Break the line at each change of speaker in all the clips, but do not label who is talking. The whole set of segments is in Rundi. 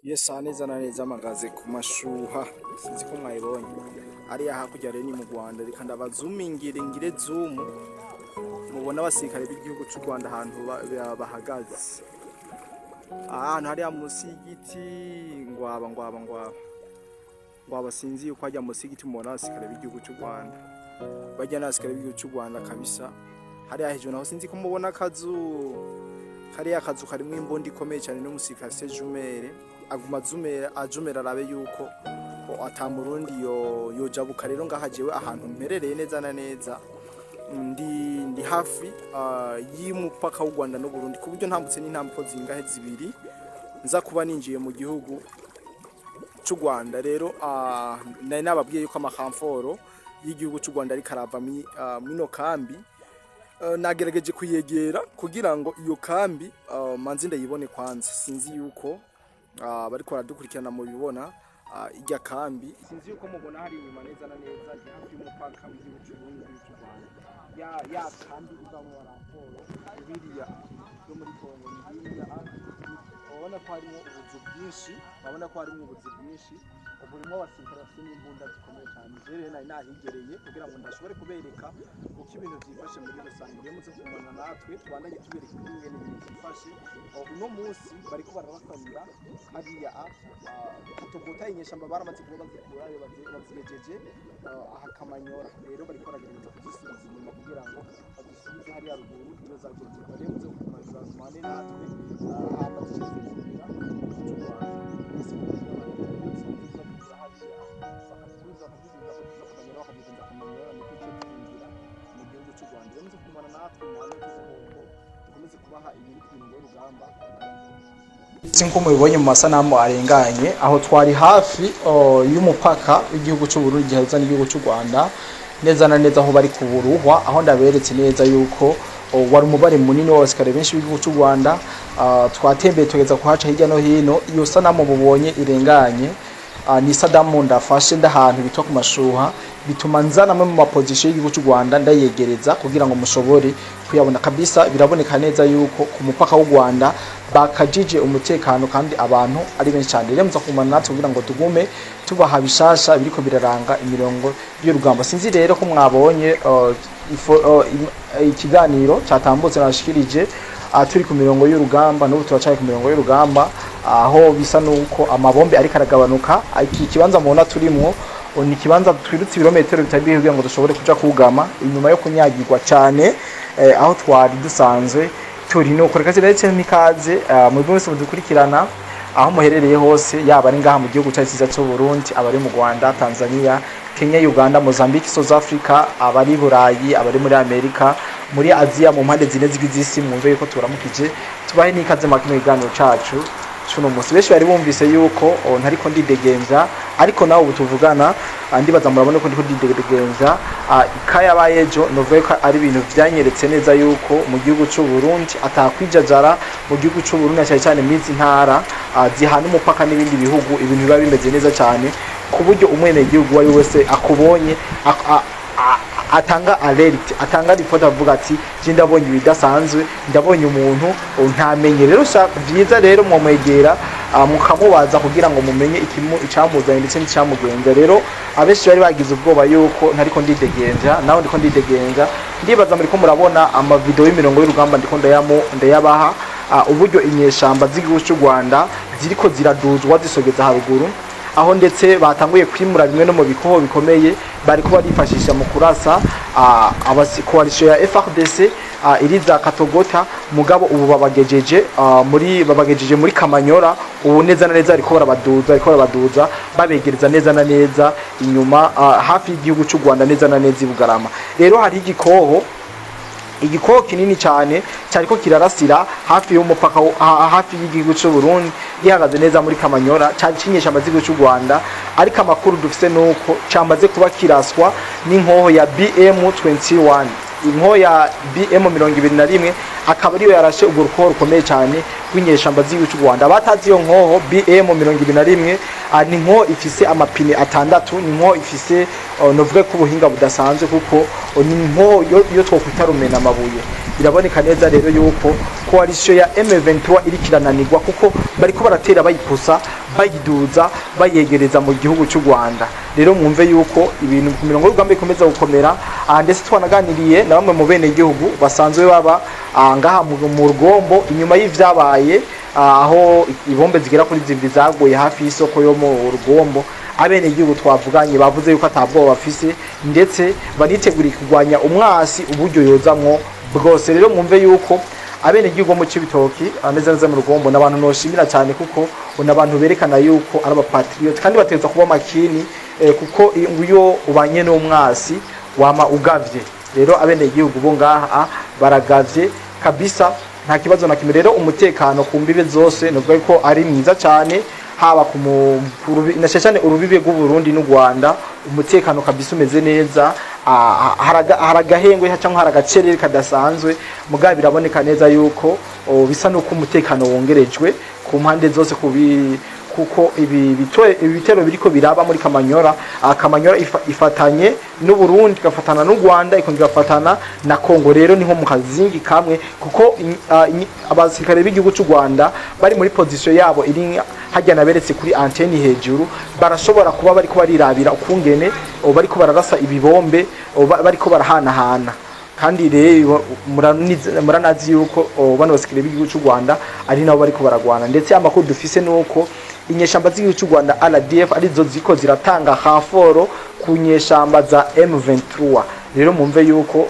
Yes, neza na neza mpagaze ku Mashuha, sinzi ko mwayibonye. Hariya hakurya rero ni mu Rwanda. Reka ndabazumingire, ngire zoom, mubona abasirikare b'igihugu c'u Rwanda ahantu bahagaze, ahantu hariya munsi y'igiti. Ngwaba, ngwaba, ngwaba, ngwaba. Sinzi yuko hajya munsi y'igiti mubona abasirikare b'igihugu c'u Rwanda. Bajya n'abasirikare b'igihugu c'u Rwanda kabisa. Hariya hejuru naho sinzi ko mubona akazu, kariya kazu karimwo imbunda ikomeye cyane n'umusirikare afise jumelle, aguma azumera, ajumera, arabe yuko ko ata murundi yo yojabuka. Rero ngaha jewe ahantu mperereye neza na neza ndi hafi y'umupaka w'u Rwanda n'u Burundi, ku buryo ntambutse n'intambuko zingahe zibiri nza kuba ninjiye mu gihugu c'u Rwanda. Rero nari nababwiye yuko amakamforo y'igihugu c'u Rwanda ariko arava mwino kambi. Nagerageje kuyegera kugira ngo iyo kambi manzi ndayibone kwanza. Sinzi yuko bariko baradukurikirana mubibona irya kambi. Sinzi yuko mubona hari inyuma neza na neza, ndi hafi y'umupaka w'igihugu c'u Burundi n'igihugu c'u Rwanda. Ya kambi ivamwo raporo biriya yo muri Kongo ni biriya. Urabona ko harimo ubuzu bwinshi, urabona ko harimo ubuzu bwinshi burimo abasirikare bafite n'imbunda zikomeye cyane. Je rero nari nahigereye kugira ngo ndashobore kubereka uko ibintu vyifashe muri rusange. Rero muze kugumana natwe, tubandanye tubereka ingene ibintu vyifashe. Uno munsi bariko bararasanira hariya Katogota. Inyeshamba baramaze kuba bazikurayo, bazigejeje aha Kamanyora. Rero bariko baragerageza kuzisubiza inyuma kugira ngo bazisubize hariya ruguru iyo zagiye ziva. Rero muze kukomeza mubane natwe, hama duce twinjira mu gihugu c'u Rwanda. Mwese muze kuza hariya bakatuza, bakatuza, bakatuza Kamanyora, bakatugenza Kamanyora, niko duce twinjira mu gihugu c'u Rwanda. Rero muze kugumana natwe, muhane tuze dukomeze kubaha ibiri ku mirongo y'urugamba. Nkuko mubibonye mu masanamu arenganye, aho twari hafi y'umupaka w'igihugu cy'u Burundi gihuza n'igihugu cy'u Rwanda, neza na neza aho bari ku Buruhwa, aho ndaberetse neza yuko wari umubare munini w'abasirikare benshi b'igihugu cy'u Rwanda. Twatembeye tugeza kuhaca hirya no hino. Iyo sanamu mubonye irenganye ni sadamu ndafashe ndahantu bitwa ku Mashuha, bituma nzana amwe mu ma positions y'igihugu cy'u Rwanda, ndayegereza kugira ngo mushobore kuyabona kabisa. Biraboneka neza yuko ku mupaka w'u Rwanda bakajije umutekano kandi abantu ari benshi cyane. Rero muza kumana natwe kugira ngo tugume tubaha bishasha biriko biraranga imirongo y'urugamba. Sinzi rero ko mwabonye ikiganiro cyatambutse nashikirije turi ku mirongo y'urugamba. N'ubu turacari ku mirongo y'urugamba, aho bisa nuko amabombe ariko aragabanuka. Iki kibanza mubona turimwo ni ikibanza twirutse ibirometero bitari bike kugira ngo dushobore kuja kugama inyuma yo kunyagirwa cyane aho twari dusanzwe turi. Nuko reka rero n'ikaze mwebwe mwese mudukurikirana aho muherereye hose, yaba ari ngaha mu gihugu cyacu cyiza cy'u Burundi, abari mu Rwanda, Tanzania, Kenya, Uganda, Mozambique, South Africa, abari Burayi, abari muri Amerika, muri Aziya, mu mpande zine zigize isi, mwumve yuko turamukije, tubahe n'ikaze mu kino kiganiro cacu cuno munsi. Benshi bari bumvise yuko ntariko ndidegemvya, ariko nawe ubu tuvugana ndibaza murabona ko ndiko ndidegemvya. Ikayabaye ejo, novuga ko ari ibintu vyanyeretse neza yuko mu gihugu c'u Burundi atakwijajara. Mu gihugu c'u Burundi na cyane cyane mw'izi ntara zihana umupaka n'ibindi bihugu, ibintu biba bimeze neza cyane, ku buryo umwenegihugu uwo ari we wese akubonye atanga alert, atanga report, avuga ati: "Je ndabonye ibidasanzwe, ndabonye umuntu ntamenye." Rero vyiza rero mwamwegera mukamubaza kugira ngo mumenye ikimu icamuzanye ndetse n'icyamugenza. Rero abenshi bari bagize ubwoba yuko ntariko ndidegemvya, naho ndiko ndidegemvya. Ndibaza muriko murabona ama vidéo y'imirongo y'urugamba ndiko ndayabaha, uburyo inyeshamba z'igihugu cy'u Rwanda ziriko ziraduzwa zisogeza haruguru, aho ndetse batanguye kwimura bimwe no mu bikoho bikomeye bariko barifashisha mu kurasa coalition ya FARDC iriza Katogota. Mugabo ubu babagejeje muri Kamanyora. Ubu neza na neza ariko barabaduza, babegereza neza na neza inyuma hafi y'igihugu cy'u Rwanda, neza na neza i Bugarama. Rero hari igikoho kinini cyane cyariko kirarasira hafi y'umupaka hafi y'igihugu cy'u Burundi, gihagaze neza muri Kamanyora, cyari cinyesha z'igihugu cy'u Rwanda. Ariko amakuru dufise nuko cyamaze kuba kiraswa n'inkoho ya BM21, inkoho ya BM 21. akaba ariyo yarashe urwo rukoho rukomeye cyane rw'inyeshamba z'igihugu cy'u Rwanda. Abatazi iyo nkoho BM 21, ni nko ifise amapine atandatu, ni nko ifise novuga ko ubuhinga budasanzwe, kuko ni nko yo twokwita rumena amabuye. Biraboneka neza rero yuko coalition ya M23 iriko irananirwa, kuko bariko baratera bayipusa, bayiduza, bayegereza mu gihugu cy'u Rwanda. Rero mwumve yuko ibintu ku mirongo y'urugamba ikomeza gukomera. Ndetse twanaganiriye na bamwe mu bene gihugu basanzwe baba ngaha mu Rugombo inyuma y'ivyabaye, aho ibombe zigera kuri zibiri zaguye hafi y'isoko yo mu Rugombo. Abene gihugu twavuganye bavuze yuko atabwoba bafise, ndetse baniteguriye kurwanya umwasi uburyo yozamwo bwose. Rero mwumve yuko abene gihugu mu Cibitoki, neza neza mu Rugombo, n'abantu noshimira cyane, kuko n'abantu berekana yuko ari abapatriote kandi bategerezwa kuba makini, kuko iyo ubanye n'umwasi wama ugavye. Rero abene gihugu bo ngaha baragavye kabisa, nta kibazo na kimwe. Rero umutekano ku mbibe zose nuvuga ko ari mwiza cyane, haba ku na cyane urubibe rw'u Burundi n'u Rwanda, umutekano kabisa umeze neza. Haragahengwe cyangwa haragacerere kadasanzwe, mugabo biraboneka neza yuko bisa nuko umutekano wongerejwe ku mpande zose kuko ibi bitero biriko biraba muri Kamanyora. Kamanyora ifatanye n'u Burundi, igafatana n'u Rwanda, ikongera igafatana na Kongo. Rero niho mu kazingi kamwe, kuko abasirikare b'igihugu cy'u Rwanda bari muri position yabo iri hajya naberetse kuri antenne hejuru, barashobora kuba bariko barirabira ukungene bariko bararasa ibibombe, bariko barahanahana. Kandi rero muranazi yuko bano basirikare b'igihugu cy'u Rwanda ari nabo bariko baragwana. Ndetse amakuru dufise nuko inyeshamba z'igihugu cy'u Rwanda RDF arizo ziko ziratanga renfort ku nyeshamba za M23. Rero mumve yuko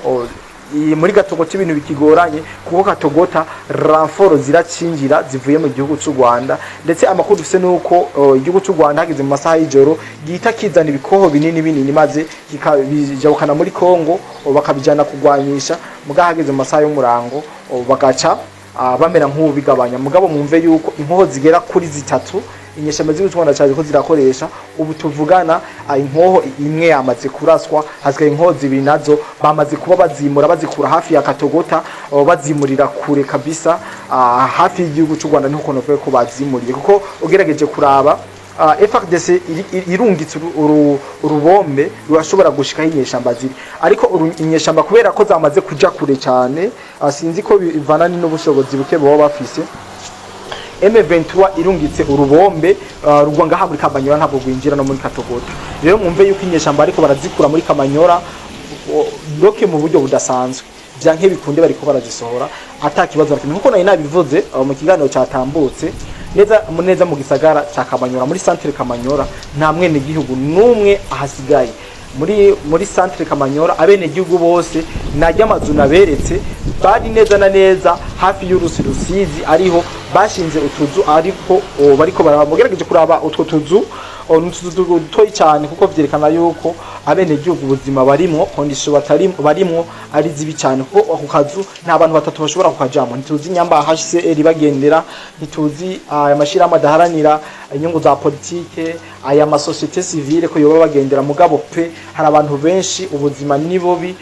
muri Katogota ibintu bikigoranye, kuko Katogota renfort ziracinjira zivuye mu gihugu cy'u Rwanda. Ndetse amakuru dufise nuko igihugu cy'u Rwanda hageze mu masaha y'ijoro gihita kizana ibikoho binini binini, maze kikabijabukana muri Kongo, bakabijana kugwanyisha. Muga hageze mu masaha y'umurango bagaca bamera nk'ubigabanya. Mugabo mwumve yuko inkoho zigera kuri zitatu inyeshamba z'igihugu cy'u Rwanda cyaje ko zirakoresha ubu tuvugana, inkoho imwe yamaze kuraswa, hasigaye inkoho zibiri, nazo bamaze kuba bazimura, bazikura hafi ya Katogota, bazimurira kure kabisa, hafi y'igihugu cy'u Rwanda. Niho konovuye ko bazimuriye, kuko ugerageje kuraba FARDC irungitse urubombe rurashobora gushikaho inyeshamba ziri, ariko inyeshamba kubera ko zamaze kuja kure cyane, sinzi ko bivana n'ubushobozi buke baba bafise. M23 irungitse urubombe rugwa ngaha muri Kamanyora, ntabwo rwinjira no muri Katogota. Rero mwumve yuko inyeshamba ariko barazikura muri Kamanyora doke mu buryo budasanzwe, byanke bikunde bariko barazisohora ata kibazo na kimwe, nkuko nari nabivuze mu kiganiro cyatambutse. Neza neza mu gisagara ca Kamanyora, muri centre Kamanyora, nta mwene gihugu numwe ahasigaye muri centre Kamanyora. Abene gihugu bose najya amazu naberetse bari neza na neza hafi y'urusi Rusizi, ariho bashinze utuzu, ariko bariko barabagerageje kuraba utwo tuzu, ni utuzu dutoyi cyane, kuko vyerekana yuko abene gihugu ubuzima barimwo, condition batari barimwo ari zibi cyane, kuko ako kazu nta bantu batatu bashobora kukajamo. Ntituzi nyamba HCR bagendera, ntituzi aya mashirahamwe adaharanira inyungu za politike, aya masociété civile ko yoba bagendera. Mugabo pe, hari abantu benshi ubuzima ni bubi,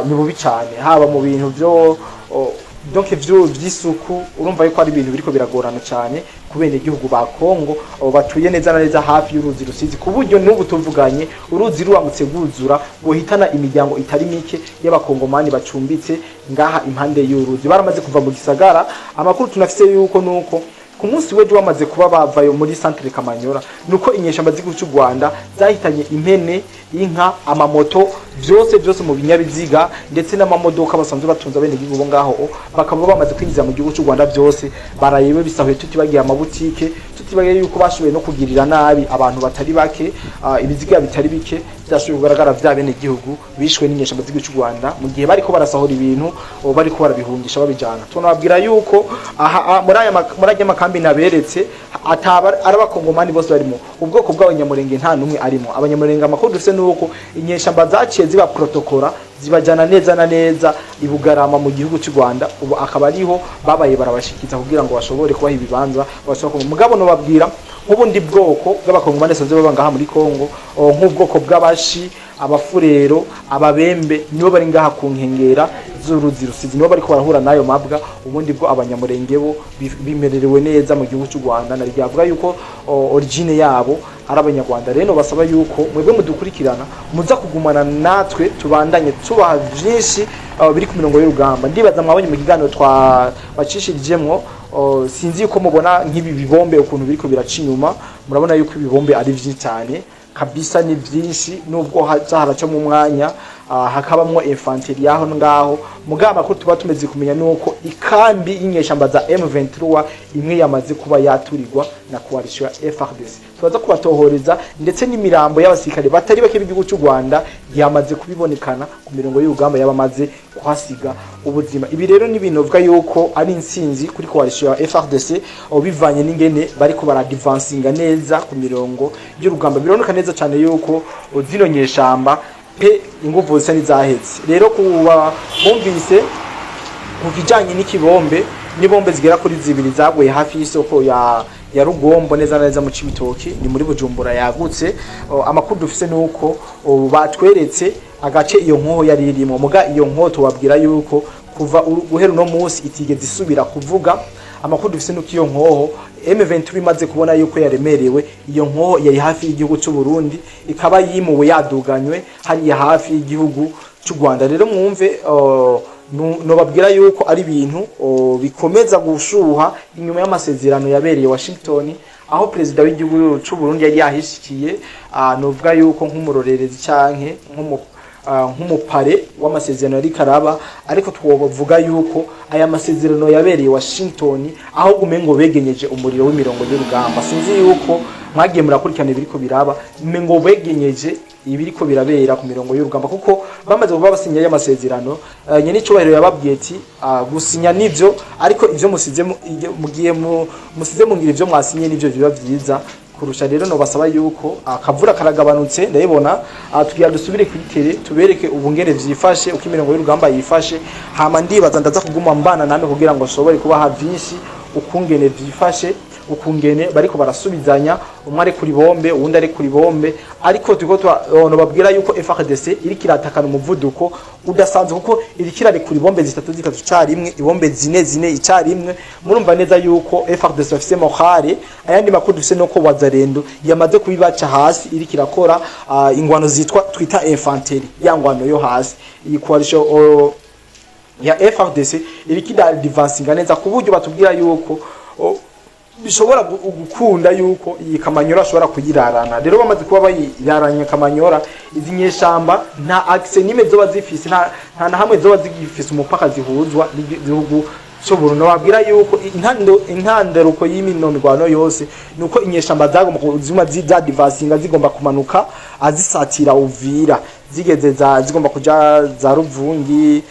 ni bubi cyane, haba mu bintu byo donc ivyo vy'isuku. Urumva yuko ari ibintu biriko biragorana cyane ku bene igihugu ba Kongo, abo batuye neza na neza hafi y'uruzi Rusizi, ku buryo n'ubu tuvuganye uruzi ruramutse rwuzura rwohitana imiryango itari mike y'abakongomani bacumbitse ngaha impande y'uruzi, baramaze kuva mu gisagara. Amakuru tunafise yuko nuko ku munsi w'ejo bamaze kuba bavayo muri centre Kamanyora, nuko inyeshamba z'igihugu cy'u Rwanda zahitanye impene, inka, amamoto, vyose byose mu binyabiziga, ndetse n'amamodoka basanzwe batunze abene gihugu bo ngaho, bakaba bamaze kwinjiza mu gihugu cy'u Rwanda byose barayewe bisahuye, tutibagiye amabutike, tutibagiye yuko bashoboye no kugirira nabi abantu batari bake. Ibiziga bitari bike byashoboye kugaragara vya bene gihugu bishwe n'inyeshamba z'igihugu cy'u Rwanda mu gihe bariko barasahura ibintu, bariko barabihungisha babijana. Tunababwira yuko aha muri aya makambi naberetse ataba ari abakongomani bose barimo, ubwoko bw'abanyamurenge nta numwe arimo. Abanyamurenge amakuru dufise nuko inyeshamba zaciye ziba protokora, zibajana neza na neza i Bugarama mu gihugu cy'u Rwanda. Ubu akaba ariho babaye barabashikiza kugira ngo bashobore kubaha ibibanza bashobora kuba. Mugabo nobabwira Nk'ubundi bwoko bw'Abakongomani basanzwe baba ngaha muri Kongo, nk'ubwoko bw'Abashi, Abafurero, Ababembe, nibo bari ngaha ku nkengera z'uruzi Rusizi, nibo bariko barahura n'ayo mabwa. Ubundi bwo Abanyamurenge bo bimererewe neza mu gihugu cy'u Rwanda, na ryavuga yuko origine yabo ari Abanyarwanda. Rero basaba yuko mwebwe mudukurikirana muza kugumana natwe, tubandanye tubaha vyinshi biri ku mirongo y'urugamba. Ndibaza mwabonye mu kiganiro twabacishijemwo. Sinzi yuko mubona nk'ibi bibombe ukuntu biriko biraca inyuma. Murabona yuko ibibombe ari vyinshi cyane kabisa, ni vyinshi, nubwo haza haraca mu mwanya hakabamwo infanterie yaho ngaho. Mugabo amakuru tuba tumeze kumenya nuko ikambi y'inyeshamba za M23 imwe yamaze kuba yaturirwa na coalition ya FARDC. Tubaza kubatohoreza, ndetse n'imirambo y'abasirikare batari bake b'igihugu cy'u Rwanda yamaze kubibonekana ku mirongo y'urugamba, yabamaze kuhasiga ubuzima. Ibi rero ni ibintu bivuga yuko ari intsinzi kuri coalition ya FARDC, aho bivanye n'ingene bariko baradivansinga neza ku mirongo y'urugamba. Bironeka neza cyane yuko zino nyeshamba pe inguvu zisa n'izaheze. Rero kuba bumvise ku kijanye n'ikibombe n'ibombe zigera kuri zibiri zaguye hafi y'isoko ya Rugombo, neza na neza mu Cibitoki, ni muri Bujumbura yagutse. Amakuru dufise nuko batweretse agace iyo nkoho yari irimo. Muga iyo nkoho tubabwira yuko kuva guhera uno munsi itigeze isubira kuvuga. Amakuru dufise nuko iyo nkoho M23 imaze kubona yuko yaremerewe, iyo nkoho yari hafi y'igihugu cy'u Burundi ikaba yimuwe, yaduganywe hariya hafi y'igihugu cy'u Rwanda. Rero mwumve, nobabwira yuko ari ibintu bikomeza gushuha inyuma y'amasezerano yabereye Washington, aho perezida w'igihugu cy'u Burundi yari yahishikiye, novuga yuko nk'umurorerezi canke nk'umupare w'amasezerano yari karaba. Ariko twobavuga yuko aya masezerano yabereye Washington aho umengo begenyeje umuriro w'imirongo y'urugamba. Sinzi yuko mwagiye murakurikirana ibiriko biraba, umengo begenyeje ibiriko birabera ku mirongo y'urugamba, kuko bamaze kuba basinya y'amasezerano, nyene icubahiro yababwiye ati: "Gusinya nivyo, ariko ivyo musize mugiye musize mungira ivyo mwasinye nivyo biba vyiza kurusha." Rero no basaba yuko akavura karagabanutse, ndabibona, tugira dusubire kuri terrain tubereke ubungene vyifashe, uko imirongo y'urugamba yifashe. Hama ndibaza ndaza kuguma mbana namwe kugira ngo nshobore kubaha vyinshi ukungene vyifashe, ukungene bariko barasubizanya, umwe ari kuri bombe, uwundi ari kuri bombe. Ariko turiko no babwira yuko FARDC iriko iratakana umuvuduko udasanzwe, kuko iriko irarekura ibombe zitatu zitatu icarimwe, ibombe zine zine icarimwe. Murumva neza yuko FARDC bafise morale. Ayandi makuru dufise nuko Wazalendo yamaze kubibaca hasi, iriko irakora ingwano zitwa twita infanterie, ya ngwano yo hasi. Iyi coalition ya FARDC iriko iradivansinga neza, ku buryo batubwira yuko bishobora gukunda yuko iyi Kamanyora ashobora kuyirarana. Rero bamaze kuba bayiraranye Kamanyora, izi nyeshamba nta accès n'imwe zoba zifise, nta na hamwe zoba zigifise umupaka zihuzwa n'igihugu cy'u Burundi. Babwira yuko intandaruko y'imino mirwano yose nuko inyeshamba zagomba kuzuma zadivansinga, zigomba kumanuka azisatira Uvira, zigeze za zigomba kuja za Ruvungi,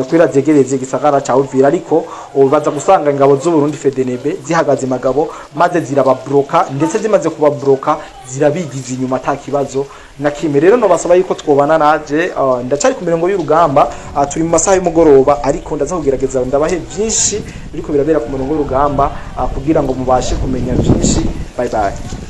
kwira zegereze igisagara ca Uvira. Ariko ubu baza gusanga ingabo z'u Burundi FDNB zihagaze magabo, maze zirababloka, ndetse zimaze kubabloka zirabigiza inyuma ata kibazo na kimwe. Rero no basaba yuko twobana naje, ndacari ku mirongo y'urugamba. Turi mu masaha y'umugoroba, ariko ndaza kugerageza ndabahe vyinshi biriko birabera ku murongo w'urugamba, kugira ngo mubashe kumenya vyinshi. Bye bye.